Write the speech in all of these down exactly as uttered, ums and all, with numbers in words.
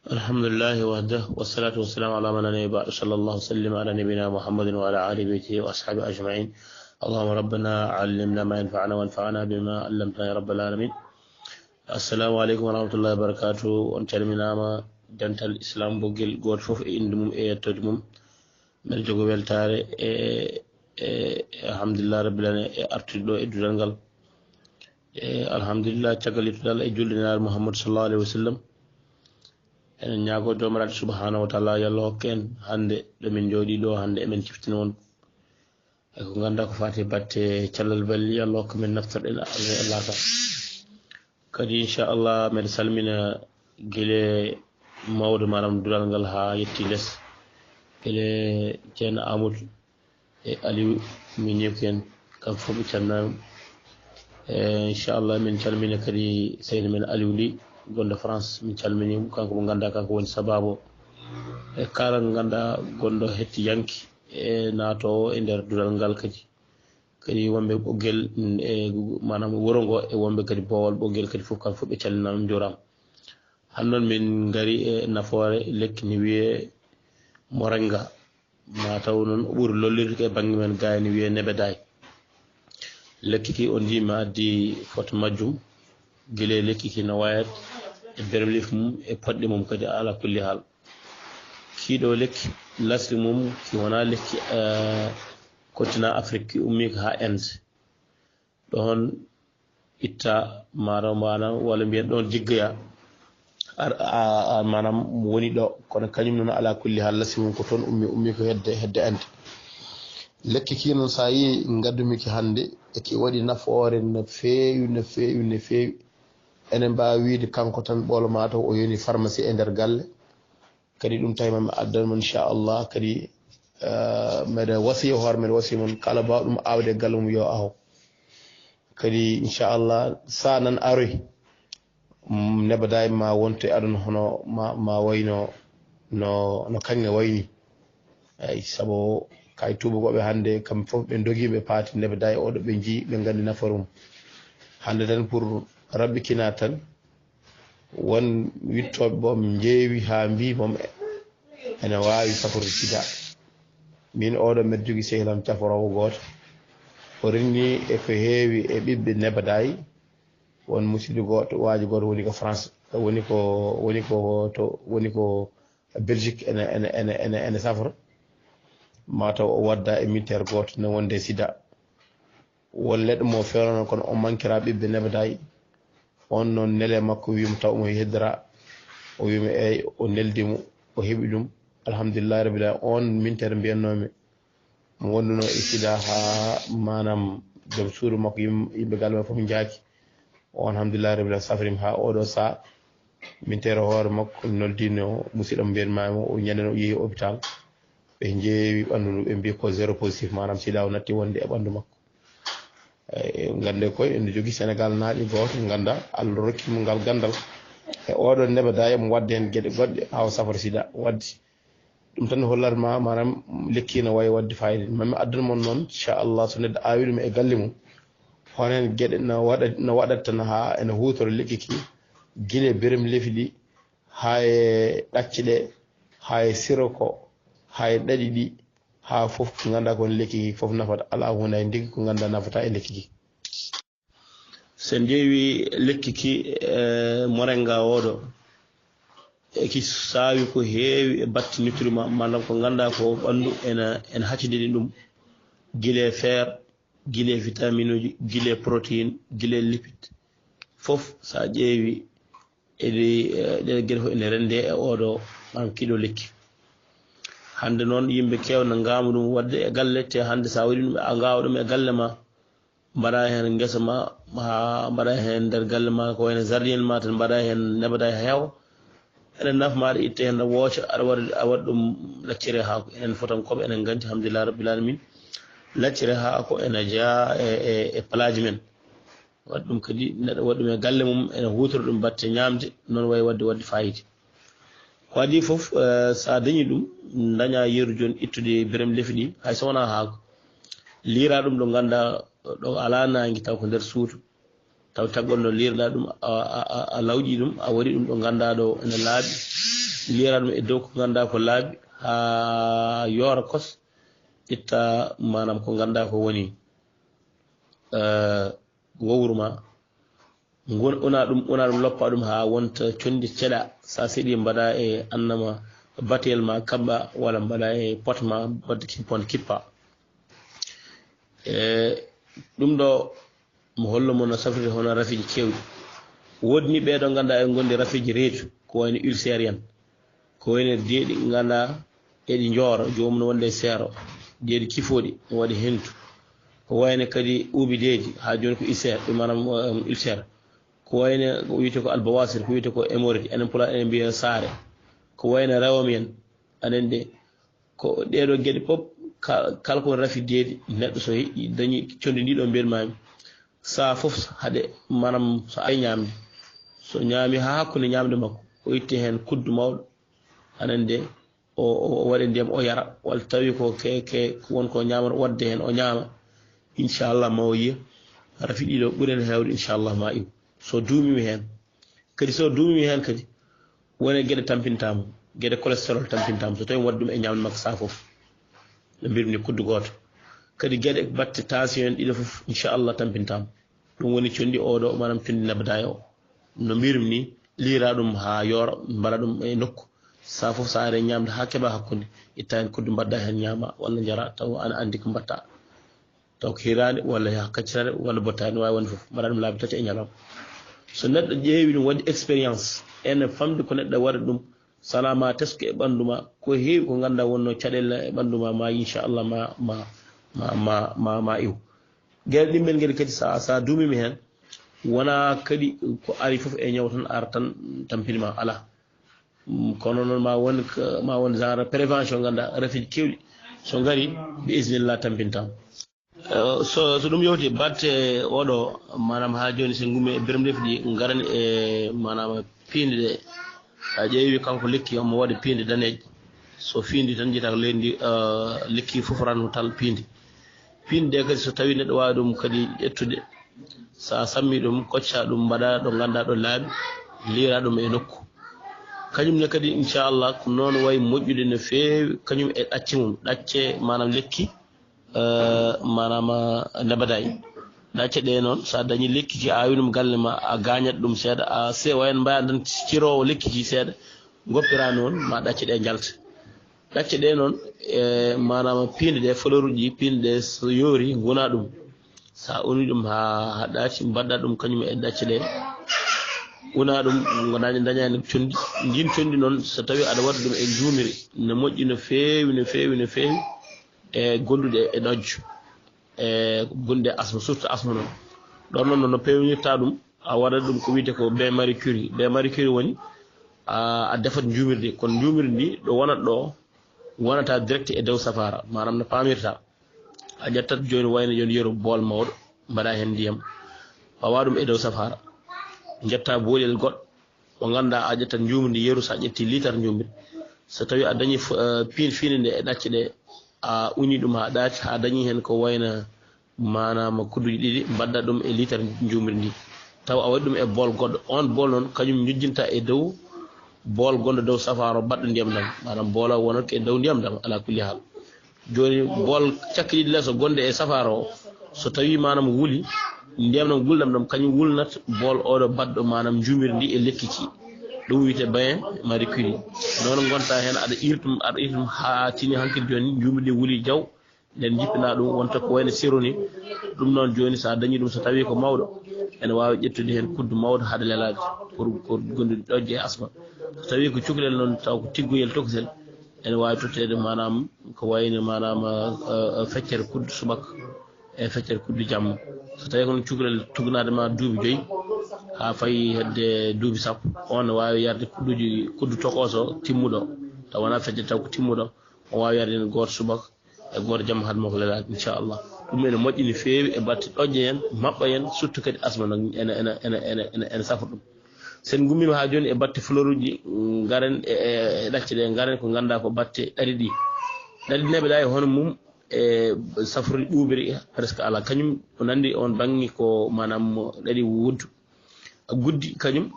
الحمد لله وحده، والصلاة والسلام على من لا نبي بعد، صلى الله وسلم على نبينا محمد وعلى آل بيته وأصحابه أجمعين. اللهم ربنا علمنا ما ينفعنا وانفعنا بما علمتنا يا رب العالمين. السلام عليكم ورحمة الله وبركاته. On calminaama dental Islam, boggel gooto fof e innde mum e yettoode mum. Mbeɗa jogo weltaare e, e, e alhamdulillah rabbil alamin e artude ɗo e duɗal ngal. E alhamdulillah, caggal yettude Allah e julde Nulaaɗo Muhammad sallallahu alaihi wasallam, eɗen ñaago Joomiraaɗo subhanahu wa taala yo Allah hokku en hannde ɗo min njooɗii ɗo hannde, emin ciftina on e ko ngannduɗaa ko faati e batte cellal balli, yo Allah hokku min naftorɗen Allah e Allah ka. Kadi inchallah mbeɗa salmina gila mawɗo maanaam duɗal ngal haa yetti les, gila Ceerno Amadou e Aliou, min ñeeku en, kamɓe fof ɓe calminaama. E inchallah min calmina kadi seydi men Aliou Ly, gonɗo France, min calmini mo, kanko mo ngannduɗaa kanko woni sabaabu e kala ngannduɗaa gonɗo hettiyanke e naatoowo e nder duɗal ngal kadi. Kadi wonɓe ɓoggel, mm, e maanaam wuro ngo e wonɓe kadi boowal ɓoggel kadi fof, kamɓe fof ɓe calminaama, njuuraama. Hannde noon min ngari e nafoore lekki ne wiyee moringa. Ma taw noon o ɓuri lollirde ko e bannge men gaa ene wiyee nebedaay. Lekki ki on njii mi addi foto majjum, gila e lekki ki no wayata e bermlif mum e poɗɗe mum kadi ala kulli haal. Kii ɗoo lekki, lasli mum ki wonaa lekki, eh, continent Afrique, ki ummii ko haa Inde. Ɗoon itta maaro maanaam walla mbiyen ɗoon jiggoya. Ar-, a, a, maanaam woni ɗo, kono kañum noon ala kulli haal lasli mum ko toon ummi, ummi ko hedde, hedde Inde. Lekki ki noon so a yii ngaddumi ki hannde, e ki waɗi nafoore no feewi, no feewi, no feewi. Enen mbaawi wiide kanko tan ɓolo ma taw o yoni pharmacie e nder galle. Kadi ɗum tawi ma mi addan mon inchallah. Kadi, eh, mbeɗa wasiya hoore, mbeɗa wasiya mon kala mbaaw ɗum aawde e galle mum yo aho. Kadi inchallah sa nan aroy, mm, nebedaay ma wonto e aduna hono ma, ma wayno no, no kaŋŋe wayni. Eyi, sabu kay tuubakooɓe hannde kamɓe fof ɓe ndogi ɓe paati nebedaay oɗo, ɓe njii ɓe nganndi nafoore mum. Hannde tan pour raɓɓikina tan, won wittooɓe boom njeewi haa mbii boom ene waawi saforde sida. Min oɗo mbeɗa jogii sehil am caforoowo gooto, o renndii e ko heewi e ɓiɓɓe nebedaay. Won musidɗo gooto, waajo gooto woni ko France, woni ko, woni ko to, woni ko Belgique ene, ene, ene, ene, ene safra. Ma taw o wadda e militaire gooto ne wonde sida. Won leɗɗo mo feewnono kono o mankira ɓiɓɓe nebedaay. On noon nele makko wiimo taw mo heddora. O wiimo eey, o neldi mo, o heɓi ɗum. Alhamdulillahi rabbil alamin. On militaire mbiyannoomi mo wonduno e sida haa maanaam joom suudu makko, yim-, yimɓe galle makko fof njaaki. O alhamdulillahi rabbil alamin safrima haa oɗo saa. Militaire hoore makko noddino musidɗo mo mbiyanmaami o, o ñande o yehi hôpital. Ɓe njeewi ɓanndu ndu, ɓe mbii ko zéro positif, maanaam sida o natti wonde e ɓanndu makko. E, ngannde koye ene jogii Senegal naaɗi gooto, ngannda Allah rokki mo ngal ganndal. E oɗo nebedaay mo waɗde heen geɗe goɗɗe haa o safra sida. Wadde ɗum tan hollata ma, maanaam lekki no waawi waɗde fayida. Ma mi addan mon noon, inchallah, so neɗɗo aawi ɗum e galle mum, hono heen geɗe no waɗa, no waɗata tan haa ene huutora lekki ki, gila e berem lefi ɗi, haa e ɗacce ɗe, haa e siroko, haa e ɗaɗi ɗi, haa fof ko ngannduɗaa ko lekki ki fof nafata. Alaa huunde hay ndeke ko ngannduɗaa nafata e lekki ki. So en ƴeewi lekki ki, e moringa oɗo, e ki saawi ko heewi e batte nutriments, maanaam ko ngannduɗaa ko ɓanndu ena, ena haccindini ɗum, gila e fer, gila e vitaminuuji, gila e protéine, gila e lipide. Fof so a ƴeewi, eɗi, e, ɗe geɗe fof ene renndee e oɗo, maanaam kii ɗoo lekki. Hannde noon yimɓe keewna ngaama ɗum waɗde e galle, te hannde so a waɗii ɗum, a ngaawa ɗum e galle ma, mbaɗa heen ngesa ma, haa mbaɗa heen nder galle ma, ko wayno jardin ma tan, mbaɗa heen nebedaay haa heewa. Ene nafa ma, aɗa itta heen, aɗa wooca, aɗa waɗa, a waɗa ɗum lacciri haako. Enen Fuutankooɓe, enen nganndi, alhamdulillahi rabbil alamin, lacciri haako ene jeyaa e, e, e palaaji men. Waɗi ɗum kadi, neɗɗo waɗi ɗum e galle mum, ene huutora ɗum batte ñaamde, noon wayi waɗde, waɗde fayida. Ko adii fof, eh, so a dañii ɗum, dañaa yeru jooni ittude berem lefi ɗi, hay so wonaa haako. Liira ɗum ɗo ngannduɗaa ɗo alaa naange, taw ko nder suudu. Taw tagol no liirɗaa ɗum, a, a, a, a lawƴii ɗum, a waɗii ɗum ɗo ngannduɗaa ɗo ene laaɓi. Lira ɗum e dow ko ngannduɗaa ko laaɓi haa yoora kos, itta maanaam ko ngannduɗaa ko woni, eh, wowru ma. Ngon-, una ɗum, una ɗum loppa ɗum haa wonta conndi ceɗa. Sa seɗi mbaɗa e annama bateyel ma kaɓɓa, walla mbaɗa e pot ma, wadde kippon kippa. E ɗum ɗo mo hollo mo no safriri hono rafiiji kewɗi. Woodi ni ɓeeɗo ngannduɗaa e ngondi rafiiji reedu, ko wayno ulcère en, ko wayno deeɗi ngannduɗaa eɗi njoora, joomum no wonde e seero, deeɗi cifooɗi no waɗi hentu. Ko wayno kadi uubi deedi, haa jooni ko ulcère, ɗum maanaam, um, ulcère. Ko wayno ko wiyetee ko albawasir, ko wiyetee ko hémorroïde, enen pulaar enen mbiya saare. Ko wayno rewam en, anen de, ko ɗeeɗo geɗe fof, ka-, kala ko rafi deedi, neɗɗo so he-, dañi conndi ndi ɗo mbiyatmaami, sahaa fof haɗe, maanaam so ari ñaamde, so ñaami haa hakkunde ñaamde makko, o itti heen kuddu mawɗo, anen de, o, o, o waɗa ndiyam o yara, walla tawi ko ke, ke, ko won ko ñaamata, o wadda heen o ñaama, inchallah ma o yiya, rafi ɗiɗo ɓuri heen heewde, inchallah ma iw. So duumimi heen, kadi so duumimi heen kadi, wone geɗe tampintaama, geɗe cholestérol tampintaama, so tawi mi waɗi ɗum e ñaamde makko sahaa fof. No mbiymi ni kuddu gooto. Kadi geɗe batte tension en ɗiɗo fof, inchallah tampintaama. Ɗum woni conndi oɗo, maanaam conndi nabadaay o. No mbiymi ni, liira ɗum haa yoora, mbaɗa ɗum e nokku. Sahaa fof sa ari ñaamde haa keɓa hakkunde, itta heen kuddu mbaɗda heen ñaama, walla njara, taw ana anndi ko mbaɗta. Taw ko hiraande, walla yaa kaccitaare, walla bottaani, waawi wonde fof. Mbaɗa ɗum laabi tati e ñalawma. So neɗɗo ƴeewi ɗum, waɗi expérience, ene famde ko neɗɗo waɗa ɗum, sana ma tesko e ɓanndu ma, ko heewi ko ngannduɗaa wonno caɗeele e ɓanndu ma, ma inchallah ma, ma, ma, ma, ma, ma iw. Geɗe ɗimɓe geɗe kadi sa, sa duumimi heen, wona kadi ko ari fof e ñaw tan ara tan tampini ma, alaa. Mm, kono noon ma won ko, ma won genre prévention, ngannduɗaa rafiiji kewɗi so ngari, bi isnillah tampintam. Eh, so, so ɗum yewti batte oɗo, maanaam haa jooni so ngummi e bermdefi ɗi ngaran e maanaam piindi ɗe. A ƴeewi kanko lekki omo waɗi piindi daneeji. So fiindi tan jita ko leydi ndi, eh, lekki fof ran tal piindi. Piindi ɗe kadi so tawi neɗɗo waawi ɗum kadi ƴettude, sa sammi ɗum, kocca ɗum, mbaɗa ɗo ngannduɗaa ɗo laaɓi, liira ɗum e nokku. Kañum ne kadi, inchallah, ko noon wayi moƴƴude no feewi, kañum e ɗacce mum, ɗacce maanaam lekki, eh, maanaam, eh, nebaday. Ɗacce ɗe noon, sa dañi lekki ki awi ɗum galle ma, a gañat ɗum seeɗa, a se-, wayan mbaya tan cirowo lekki ki seeɗa, goppira noon, ma ɗacce ɗe njalta. Ɗacce ɗe noon, e maanaam piindi ɗe, fleuruji ɗi, piindi ɗe so yoori, nguna ɗum. Sa uni ɗum haa, haa ɗaati, mbaɗɗa ɗum kañum e ɗacce ɗe. Una ɗum, ngo daña, dañani condi. Ndin condi noon, so tawi aɗa waɗa ɗum e njuumiri, no moƴƴi no feewi, no feewi, no feewi, e gonduɗe e ɗojjo, e gonde asma, surtout asma noon. Ɗon noon no peewnirta ɗum, a waɗat ɗum ko wiyetee ko bain Marie Curie. Bain Marie Curie woni, a, a defat njuumirdi, kono njuumirdi ndi ɗo wonat ɗo, wonata direct e dow safaara, maanaam no paamirta. A ƴettat jooni, wayno jooni yeru bool mawɗo, mbaɗa heen ndiyam, pawa ɗum e dow safaara. Njetta boolel goɗɗo, mo ngannduɗaa a ƴettat njuumri ndi yeru, so a ƴetti liitar njuumri. So tawi a dañi f-, eh, piin fiinde nde e ɗacce ɗe, a uni ɗum haa ɗaati, haa dañi heen ko wayno maanaam kudduji ɗiɗi, mbaɗɗa ɗum e liitar njuumri ndi. Taw a waɗi ɗum e bool goɗɗo. On bool noon, kañum njojjinta e dow bool gonɗo dow safaara o, baɗɗo ndiyam ɗam. Maanaam bool o wonat ko e dow ndiyam ɗam, ala kulli haal. Jooni bool cakki ɗiɗi leeso gonɗe e safaara o, so tawi maanaam wuli, ndiyam ɗam gulɗam ɗam, kañum wulnat bool oɗo baɗɗo maanaam njuumri ndi e lekki ki. Ɗum wiyetee bain Marie Curie. Noon ngonta heen, aɗa irtum, aɗa irtum haa tini hankadi jooni njuumri ndi wuli jaw, nden jippina ɗum wonta ko wayno sirru ni. Ɗum noon jooni, so a dañi ɗum, so tawi ko mawɗo, ene waawi ƴettude heen kuddu mawɗo haade lelaade pour, pour gondude ɗojje e asma. So tawi ko cukalel noon, taw ko tiggoyel tokosel, ene waawi totteede maanaam ko wayno maanaam, eh, eh, feccere kuddu subaka e feccere kuddu jamma. So tawi ko noon cukalel tugnaade ma duuɓi joyi haa fayi hedde duuɓi sappo, on ne waawi yarde kudduji, kuddu tokooso timmuɗo, taw wonaa feccere taw ko timmuɗo, o waawi yarde heen gooto subaka e gooto jamma hade makko lelaade, inchallah. Ɗum ene moƴƴi no feewi e batte ɗojje en, maɓɓa en, surtout kadi asma no ene, ene, ene, ene, ene, ene safa ɗum. Sen ngummiima haa jooni e batte fleuruji, mm, ngaren e, e, e ɗacce ɗe, ngaren ko ngannduɗaa ko batte ɗaɗi ɗi. Ɗaɗi neɓeɗa e hono mum e safrude ɓuuɓiri presque alaa. Kañum o nanndi on baŋŋe ko maanaam mo ɗaɗi wuddu. Guddi kañum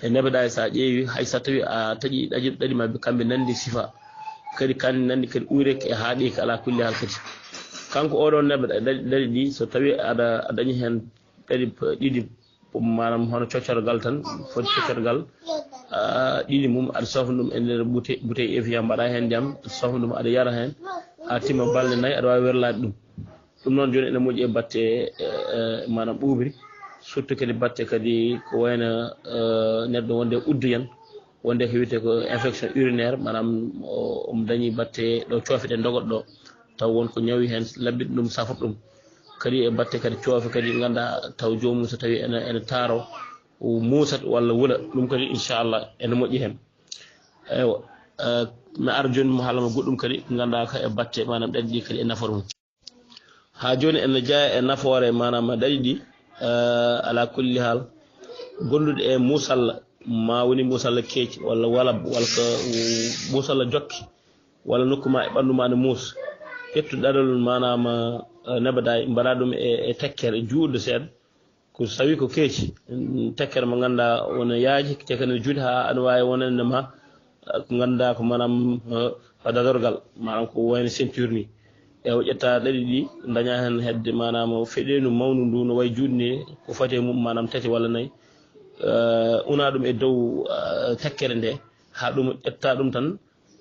e nebeɗaay, so a ƴeewi, hay so tawi a taƴi ɗaɗi, ɗaɗi maɓɓe, kamɓe nanndi sifa, kadi kan nanndi kadi uureke e haaɗeeki, ala kulli haal kadi. Kanko oɗo nebeɗa-, ɗaɗi, ɗaɗi ɗi, so tawi aɗa, a dañi heen ɗaɗi p-, ɗiɗi, maanaam hono coccorgal tan, foti coccorgal, ah, ɗiɗi mum, aɗa sofna ɗum e nder bouteille, bouteille Evian, mbaɗa heen ndiyam, aɗa sofna ɗum, aɗa yara heen, haa timma balɗe nayi, aɗa waawi werlaade ɗum. Ɗum noon jooni ene moƴƴi e batte, eh, eh, maanaam ɓuuɓri, surtout kadi batte kadi ko wayno, eh, neɗɗo wonde uddiyan, wonde ko wiyetee ko infection urinaire, maanaam o, omo dañi batte ɗo coofe ɗe ndogata ɗo, taw won ko ñawi heen, labbiɗo ɗum, safata ɗum. Kadi e batte kadi coofe kadi ngannduɗaa taw joomum so tawi ene, ene taaro, o muusat walla wula, ɗum kadi inchallah ene moƴƴi heen. Eywa, eh, mi ara jooni mi haalana goɗɗum kadi ngannduɗaa ka e batte maanaam ɗaɗi ɗi kadi e nafoore mum. Haa jooni ene jeyaa e nafoore maanaam ɗaɗi ɗi, eh, ala kulli haal, gonduɗe e muusalla, ma woni muusalla keeci walla walab, walla ko muusalla jokke, walla nokku ma e ɓanndu ma ne muus. Ƴettu ɗaɗol maanaam, eh, nebedaay, mbaɗa ɗum e, e tekkere juutɗo seeɗa. Ko so tawi ko keeci, mm, tekkere mo ngannduɗaa wona yaaji, tekkere no juuti haa ana waawi wonande ma, eh, ko ngannduɗaa ko maanaam, eh, dadorgal, maanaam ko wayno ceinture ni. E o ƴetta ɗaɗi ɗi, daña heen hedde maanaam feɗeendu mawndu ndu no wayi juuɗe ni, ko fati e mum maanaam tati walla nayi. Eh, una ɗum e dow, eh, tekkere nde, haa ɗum ƴetta ɗum tan,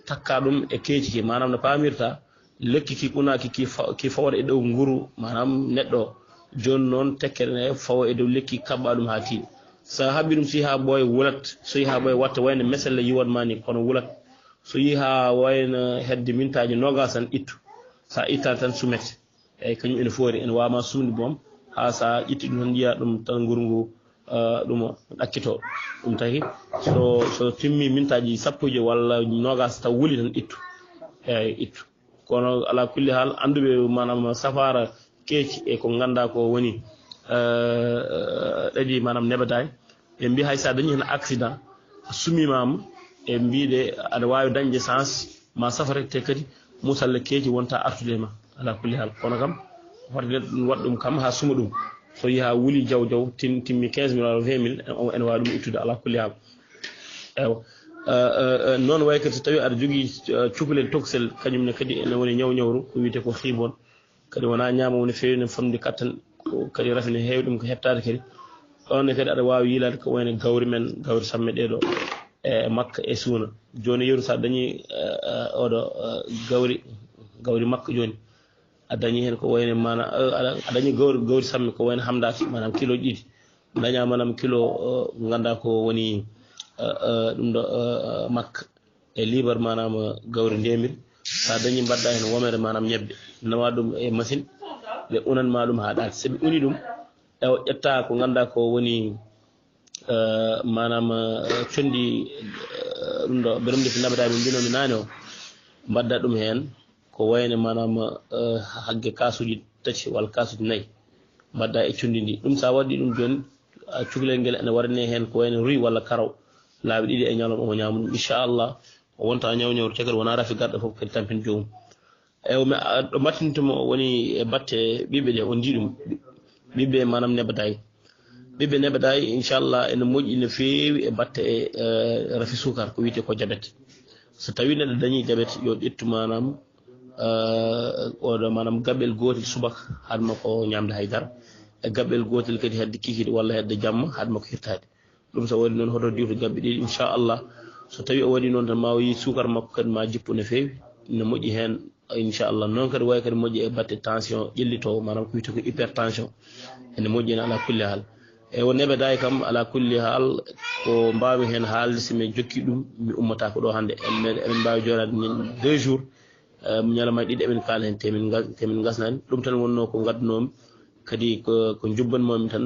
takka ɗum e keeci ki, maanaam no paamirta, lekki ki unaaki ki fa-, ki fawata e dow nguru, maanaam neɗɗo. Jooni noon tekkere nde fawa e dow lekki, kaɓɓa ɗum haa tiiɗi. So a haɓɓi ɗum, so yii haa ɓooya, wulat. So yii haa ɓooya, watta wayno meselle yiwat ma ni, kono wulat. So yii haa wayno hedde mintaaji noogaas tan, ittu. So a ittaani tan, sumet. Eyyi, kañum ene foori, ene waawma sumde boom, haa so a ƴetti ɗum tan, njiya ɗum tan, nguru ngu, ah, ɗum ɗakkito. Ɗum taki, so, so timmi mintaaji sappo e joy walla noogaas, taw wuli tan, ittu. Eyyi, ittu. Kono ala kulli haal, annduɓe maanaam safaara keeci e ko ngannduɗaa ko woni, eh, ɗaɗi maanaam nebedaay, ɓe mbi hay so a dañi heen accident, a sumimaama, ɓe mbi de aɗa waawi dañde chance, ma safara te kadi, musalla keeci wonta artude e ma, ala kulli haal. Kono kam, fotde ɗum, waɗ ɗum kam haa suma ɗum. So yii haa wuli jaw jaw, tin-, timmi quinze mille walla vingt mille, en, ene waawi ɗum ittude, ala kulli haal. Eywa. Eh, eh, eh, noon wayi kadi, so tawi aɗa jogii, eh, cukalel tokosel, kañum ne kadi ene woni ñaw ñawru, ko wiyetee ko xiibon. Kadi wona ñaama woni feewi, ne famɗi kattan, ko kadi rafi ne heewi ɗum ko heɓtaade kadi. Ɗoon ne kadi aɗa waawi yiilaade ko wayno gawri men, gawri samme ɗee ɗo, e makka e suuna. Jooni yeru so a dañi, eh, eh, oɗo, eh, gawri, gawri makka jooni. A dañi heen ko wayno maana, eh, aɗa, a dañi gawri, gawri samme ko wayno hamdaaki, maanaam kilo ɗiɗi. Daña maanaam kilo, eh, ngannduɗaa ko woni, eh, eh, ɗum ɗo, eh, eh, makka. E liibar maanaam gawri ndemiri. So a dañi mbaɗɗa heen womere maanaam ñebbe, nawa ɗum e machine, ɓe unan ma ɗum haa ɗaati. So ɓe uni ɗum, e o ƴetta ko ngannduɗaa ko woni, eh, maanaam, eh, conndi, eh, ɗum ɗo, beremde fi naɓeɗaa min mbinomi naane o, mbaɗɗa ɗum heen ko wayno maanaam, eh, hagge kaasuuji tati walla kaasuuji nayi, mbaɗɗa e conndi ndi. Ɗum so a waɗi ɗum jooni, a cukalel ngel ene waɗane heen ko wayno ruy walla karaw, laabi ɗiɗi e ñalawma omo ñaama ɗum. Inchallah, o wonta ñaw ñawru caggal, wona rafi garɗo fof kadi tampin joomum. Eywa, mi, a, ɗo mbattintumi o woni e batte ɓiɓɓe ɗe, on njii ɗum. Ɓiɓɓe maanaam nebedaay. Ɓiɓɓe nebedaay, inchallah, ene moƴƴi no feewi e batte e, eh, rafi suukar, ko wiyetee ko jabet. So tawi neɗɗo dañi jabet, yo ƴettu maanaam, eh, oɗo maanaam gaɓɓel gootel subaka, haade makko ñaamde hay dara. E gaɓɓel gootel kadi hedde kikiiɗe walla hedde jamma, haade makko hirtaade. Ɗum so waɗi noon, hoto diwtu gaɓɓe ɗiɗi, inchallah. So tawi o waɗi noon tan, ma o yii suukar makko kadi ma jippu no feewi, no moƴƴi heen, inchallah. Noon kadi wayi kadi moƴƴi e batte tension ƴellitoowo, maanaam ko wiyetee ko hypertension. Ene moƴƴi heen ala kulli haal. E o nebedaay kam, ala kulli haal, ko mbaawmi heen haalde, so mi jokki ɗum, mi ummataako ɗo hannde. En, eɗen mbaawi jooɗaade min deux jours, eh, ñalawma ɗiɗi emin kaala heen, te min nga-, te min ngasnaani. Ɗum tan wonnoo ko ngaddanoomi. Kadi ko, ko njubbanmi tan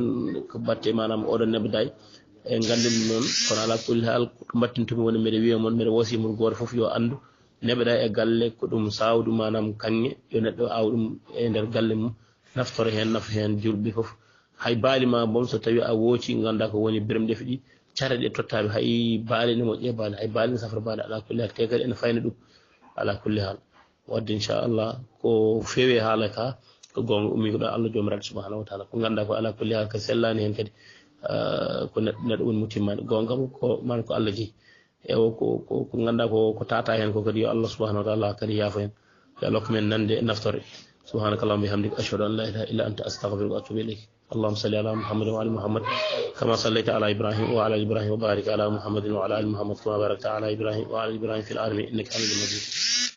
ko batte maanaam oɗo nebedaay. E nganndumi noon, kono ala kulli haal, ko ɗum mbattintumi woni mbeɗa wiya mon, mbeɗa wasiya mon gooto fof yo anndu, nebedaay e galle ko ɗum saawdu maanaam kaŋŋe, yo neɗɗo aaw ɗum e nder galle mum, naftoro heen, nafa heen julɓe fof. Hay baali ma boom, so tawi a wooti, ngannda ko woni beremɗe ɗe, caɗeele ɗe tottaaɓe, hay baali ne moƴƴi e baali, hay baali ne safra baali, ala kulli haal, te kadi ene fayna ɗum, ala kulli haal. Wadde inchallah ko feewi e haala ka, ko goonga, ummi ko ɗo Allah Joomiraaɗo subhanahu wa taala. Ko ngannda ko ala kulli haal ka sellaani heen kadi, ko neɗɗo woni mo timmaani. Goonga ko man ko Allah jeyi. E o ko ko ngannduɗaa ko ko tata heen ko kadi, yo Allah subhanahu wa taala kadi yaafo en. Yo Allah hokku men nande e naftore. Subhanaka Allahumma bihamdika, ashhadu an la ilaha illa anta, astaghfiruka wa atubu ilayk. اللهم صل على محمد وعلى محمد كما صليت على إبراهيم وعلى آل إبراهيم، وبارك على محمد وعلى آل محمد كما باركت على إبراهيم وعلى آل إبراهيم في العالمين إنك حميد مجيد.